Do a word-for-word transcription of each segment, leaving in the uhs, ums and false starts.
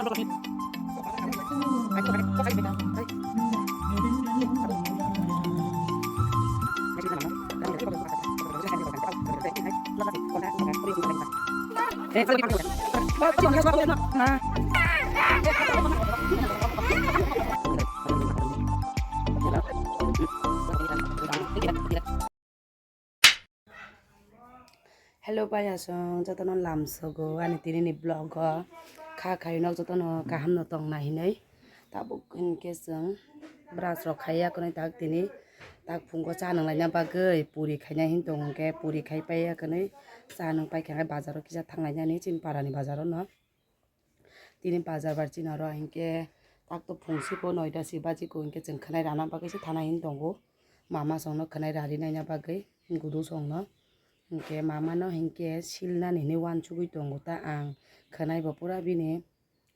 Hello bai asong, jotono lamsogo ani tini ni vlog o. Kha khainok jotono kaham no tong na hinui. Tabuk hinkhe chwng brush rok khaiya khwnwi tak tini tak phungo cha nang laina bagwi puri khaina hin tongo, hinkhe puri khai paiya khwnwi cha nang paikha, hinkhe bazaro kisa thang lainani chini parani bazaro no. Tini bazar bar chini oro hinkhe tak to phung siko noita si bajiko, hinkhe chwng khwnai rana bagwi se thana hin tongo. Mama songno khwnai rari naina bagwi gudu songno. Hinkhe mama no hinkhe silnani hinwi uansugwi tongo ta ang. Khwnai bo pura bini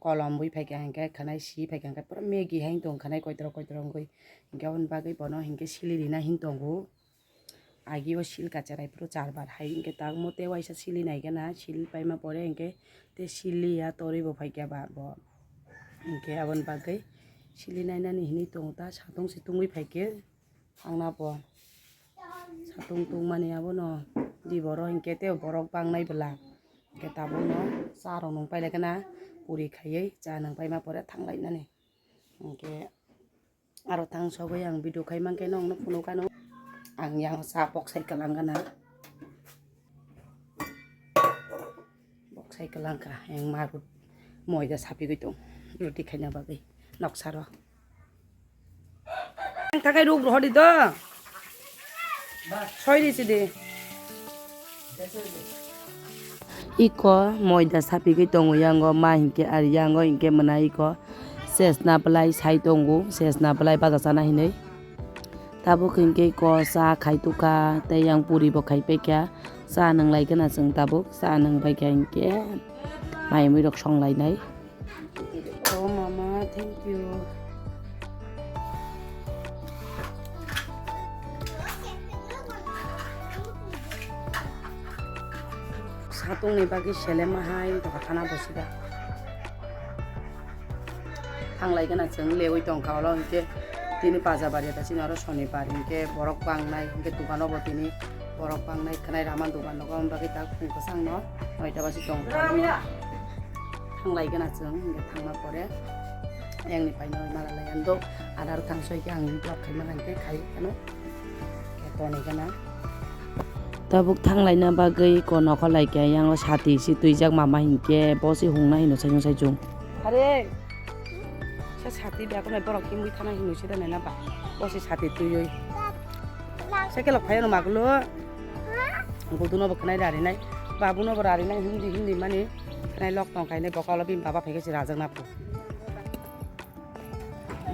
kolom bui phaikha hinkhe khwnai si phaikha hinkhe pura Maggie hai tong khwnai koitro koitro wngwi. Hinkhe aboni bagwi bono hinkhe sili rina hin tongo. Agi o sil kacha rai phuru charbar hai hinkhe tak mote waisa sili nai gana, sil paima pore hinkhe te sili ya torwi bo phaikha ba bo. Hinkhe aboni bagwi sili nainani hinwi tongo ta satung si tungwi phaikhe thangna bo. Satung tungmani abono di boro hinkhe tei borok bangnai bwla. Hinkhe tabukno cha rok nung pailai khana puri khaiwi cha nung paima pore thanglainani. Hinkhe aro thang sogwi ang video khai mankhe nokno phunukano. Ang yang cha boksai kwlangkana. Boksai kwlangkha yang ma rut moida sapigwi tong roti khaina bagwi noksaro. Ang thakai ruk rohor di do. Soi di sidi. Iko moida sapigwi tongo yango ma hinkhe ari yango hinkhe mwnai iko sesna bwlai sai tongo, sesna bwlai baja chana hinwi. Tabuk hinkhe iko cha khai tukha tei yang puri bo khai paikha, cha nung lai khana chwng tabuk, cha nung paikha hinkhe mai mui rok song lainai. Oh mama, thank you. Satung ni bagwi selema hai doka thana bosida. Thanglai gana chwng lewi tongkha olo hinkhe tini baja bari ta chini oro sonibar hinkhe borok bangnai hinkhe dukano bo tini borok bangnai khwnai rama dukan rogo aboni bagwi tak phung kwchangno noita basi tongkha. Thanglai gana chwng, hinkhe thangma pore ayangni paino mala lai ang do, adar thang soi khe ang block khaima hinkhe khai phano khe tonwi gana. Tabuk thanglaina bagwi ko nokho lai khe ayang o sati si twijak mama hinkhe bo si hungna hino saichung saichung. Are, sa sati bia ko nai borok himwi thana hino sida nai na ba, bo si sati twiwi. Cycle phai ano maglo. Guduno bo khwnai rari nai. Babuno bo rari nai hindi hindi mani. Khwnai lok tong khainai bokolo bini baba phaikhe se rajak na phu.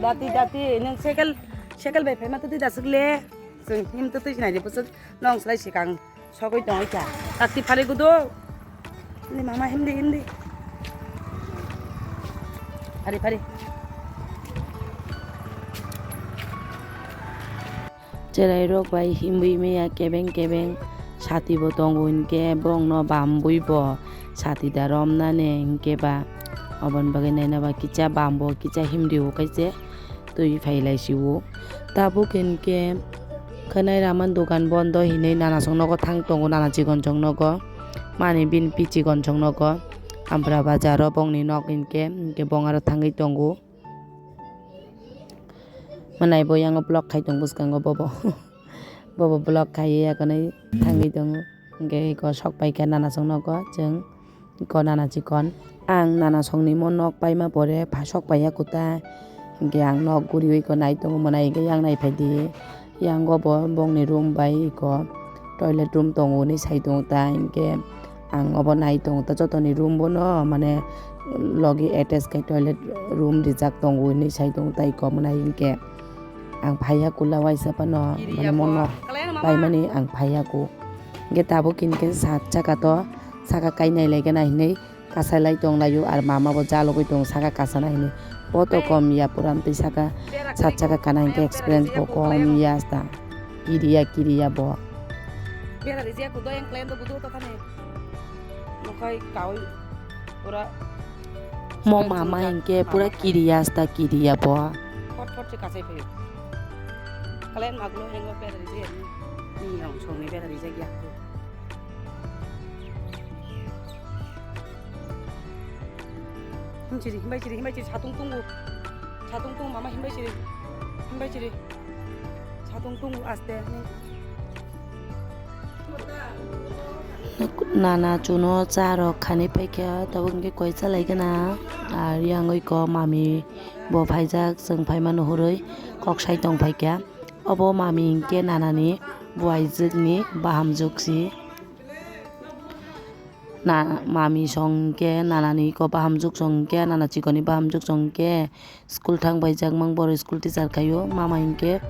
Dati dati nung cycle cycle bai phaima to twi dasuk le. Chwng him to twi sinai de bwswk nong slai sikang sogwi tong kha. Takti phari gudu. Hindi mama hindi hindi. Phari phari. Cherairok bai himwi maya kebeng kebeng sati bo tongo hinkhe borokno bambwi bo sati da romnani hinkhe ba oboni bagwi naina ba kisa bambo kisa himrio kaise twi phailai sio. Tabuk hinkhe khwnai rama dukan bondo hinwi nanasong nogo thang tongo nana chikon chong nogo mani bini pi chikon chong nogo Ampra bazaro bongni nok hinkhe hinkhe bong aro thangwi tongo. Mwnai bo yango block khai tong bwskango bobo. Bobo block khaiwi yakanwi thangwi tongo. Hinkhe eko sok paikha nana song nogo chwng eko nana chikon. Ang nana songni mo nok paima pore pha sok paiya kuta. Hinkhe ang nok guriwi eko nai tongo mwnai hinkhe yang nai phaidi. Yango bo bongni room bai eko toilet room tongo hinwi sai tongo ta hinkhe. Ang obo nai tongo ta jotoni room bono mane logi attach khe toilet room rijak tongo hinwi sai tongo tai kom nai hinkhe ang phaiya kula waisa phano mane mono paimani ang phaiya ku hinkhe tabuk hinkhe sat saka to saka kainai lai gana hinwi kasai lai tong laio ar mama bo jalogwi tongo saka kasana hinwi poto kom ya puran twi saka sat saka kana hinkhe experience bo kom ya sta kiriya kiriya bo. Bera rijak kudo yang klendo budu to kane. Nokhai kawi pura Mo mama hinkhe pura kiriya sta kiriya bo. Phot phot se kasai phaio. Kalen maglo hengo bera rijak ni. Ni rong songni bera rijak ya. Himchiri, himbai chiri, himbai chiri, satung tungu. Satung tungu mama himbai chiri. Himbai chiri. Satung tungu aste. Nana chuno cha rok khani paikha, tabuk hwnkhe koi cha lai gana. Ar yang oi ko mami bo phaijak, chwng phaima nuhurwi kok sai tong phaikha. Obo mami hinkhe nanani buaijwkni bahamjwk si. Na mami song hinkhe nanani ko bahamjwk song hinkhe nana chikoni bahamjwk song hinkhe school thang paijak mang boro school teacher khaio. Mama hinkhe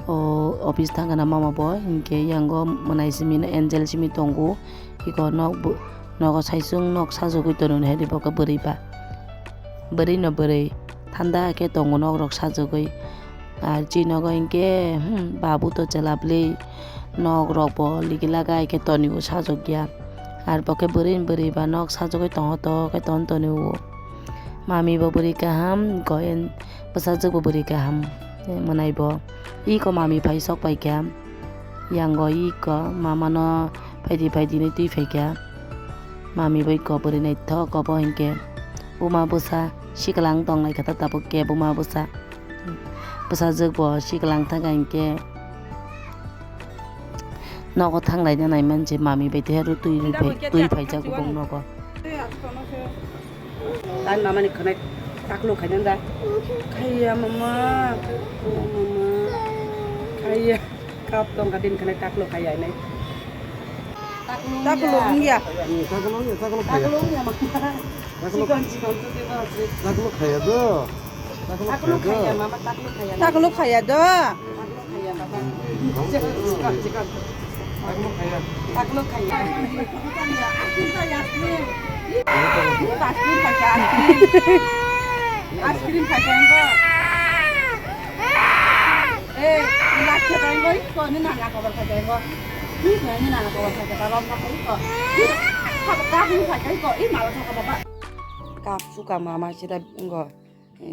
o office thang kana mama bo hinkhe yango mwnai simi no angel simi tongo. Iko nok nogo saisung nok sajagwi tonwi hai bo khe bwrwi ba. Bwrwi no bwrwi thanda khe tongo nok rok sajagwi. Ar chini nogo hinkhe, hmm, babu to chwla bwlwi nok rok bo ligi laga hai khe tonwi o sajagya. Ar bo khe bwrwi ni bwrwi ba nok sajagwi tongo to khe ton tonwi o. Mami bo bwrwi kaham, goyen bwsajwk bo bwrwi kaham, eh, mwnai bo. Iko mami phai sok paikha. Yango iko mama no phaidi phaidi hinwi twi phaikha. Mami bo iko bwrwi naithok obo hinkhe. Buma bwsa siklang tong lai kha ta tabuk khe buma bwsa. Bwsajwk bo siklang thang hinkhe nogo thang laina nai manse mami bai tei aro twi rw phai, twi phaijak bong nogo. Tang mama ni khwnai taklo khaina da. Khaiya mama. Mama. Khaiya. Kap tong ka din khwnai taklo khaiya nai. Taklo wngya. Hmm, taklo wngya, taklo khaiya. Taklo wngya mama. Taklo. Chikon chikon tu de ba. Taklo khaiya do. Taklo khaiya do. Taklo khaiya mama, taklo khaiya. Taklo khaiya do. Taklo khaiya baba. Chikon chikon chikon. Taklo khaiya. Ice cream khaikha, ice cream. Ice cream khaikha, ice cream khaikha, ice cream khaikha, ice cream khaikha, ice cream khaikha. Eh, lakhe khaikha, ice cream khaikha, ice cream khaikha. Ice cream khaikha, ice cream khaikha, ice cream khaikha. Ice cream khaikha, ice cream khaikha, ice cream khaikha. Kap suka mama sida wngkha.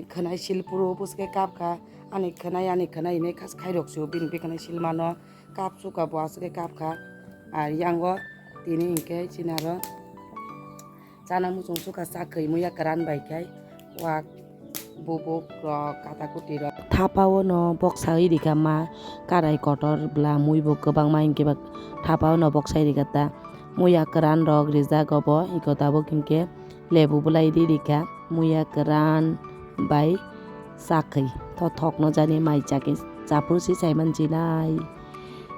Khwnai sil phuru bwswk khe kap kha, ani khwnai, ani khwnai hinwi khas khairok sio bini bwkhwnai sil mano kap suka bo aswk khe kap kha. Ar yango tini hinkhe chini aro chana muchung suka cha khwi muiya kwran bai khai wak bubuk rok kata kuti rok. Thapa o no boksa wi rikha ma karai kotor bwla mui bo kwbangma hinkhe ba thapa o no boksa wi rikha ta muiya kwran rok rijak obo iko tabuk hinkhe. Lebu bwlai ri rikha, muiya kwran bai chakhwi. Thothok no jani mai chakhe chaphuru se saiman chinai.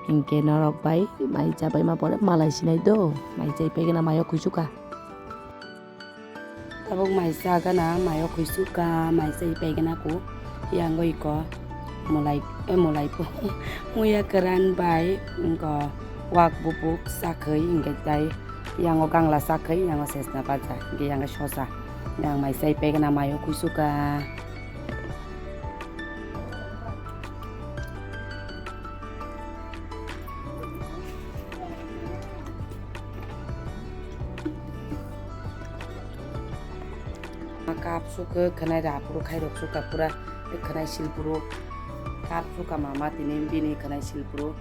Hinkhe norok bai mai chabai ma pore malai sinai do. Mai chai paigana mayo khuisukha. Tabuk mai chagana mayo khuisukha, mai chai paigana ku. Yang oi ko mulai, eh, mulai po. Muiya kwran bai ko wak bubuk chakhwi hinkhe tai. Yango gangla chakhwi, yango sesna baja, hinkhe yango sosa. Yang mai chai paigana mayo khuisukha. Kap sukha khwnai ra phuru khairok sukha pura khwnai sil phuru kap sukha mama tini bini khwnai sil phuru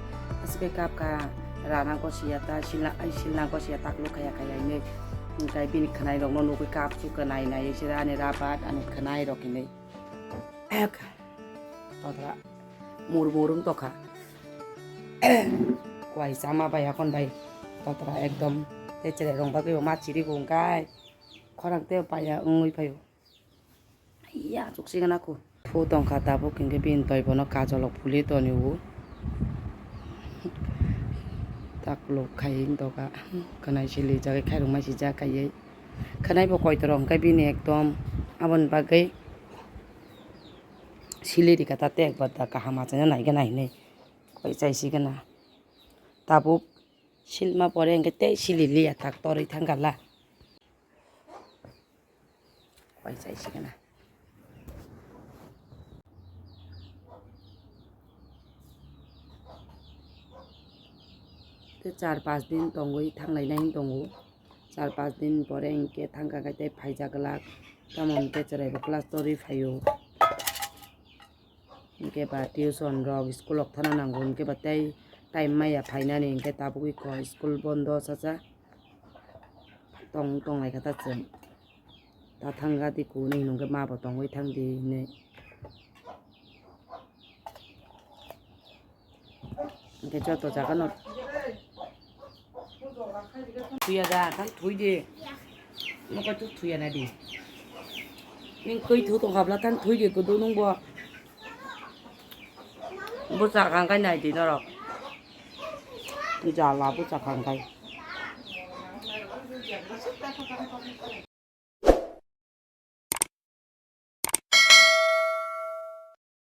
aswk kap kha. Rana gosiya ta silna, ai silna gosiya taklo khaya khaya hinwi. Hinkhe bini khwnairokno nugwi kap sukha nai nai sira ani rabat ani khwnairok hinwi. Ek. Todra. Mur mur wng tokha. Kwai chama bai hakon bai. Todra ekdom. Te chere rong bagwi ma chiri gung kai. Khorang te paya wngwi phaio. Iya, chukchigwna ku. Phu tongkha tabuk hinkhe bini toibono kajolok phuli tonio. Takluk khai wng tongkha. Khwnai sili jagwi khairok mai sijak kaiwi. Khwnai bo koitorok hinkhe bini ekdom aboni bagwi sili rikha ta tei ekbar da kaham achaina naigwna hinwi. Koi chaisigwna. Tabuk silma pore hinkhe tei sili liya tak torwi thangkha la. Koi chaisigwna. Tei char pas din tongwi thanglainai wng tongo. Char pas din pore hinkhe thangkha khe tei phaijak glak. Tamo hwnkhe chwrairok class torwi phaio. Hwnkhe ba tuition rok school rok thana nango, hwnkhe ba tei time maya phainani, hwnkhe tabuk iko school bondo chacha tong tong lai kha ta chwng. Ta thangkha di kunu hinwi hwnkhe ma bo tongwi thang di hinwi. Hwnkhe joto jaga no thuya da, thang thui di. Nokha tu thuya na di. Ning kwi thu tong khabla thang thui di kudu nung bo. Bwsa khang khai nai di norok. Jala bwsa khang khai.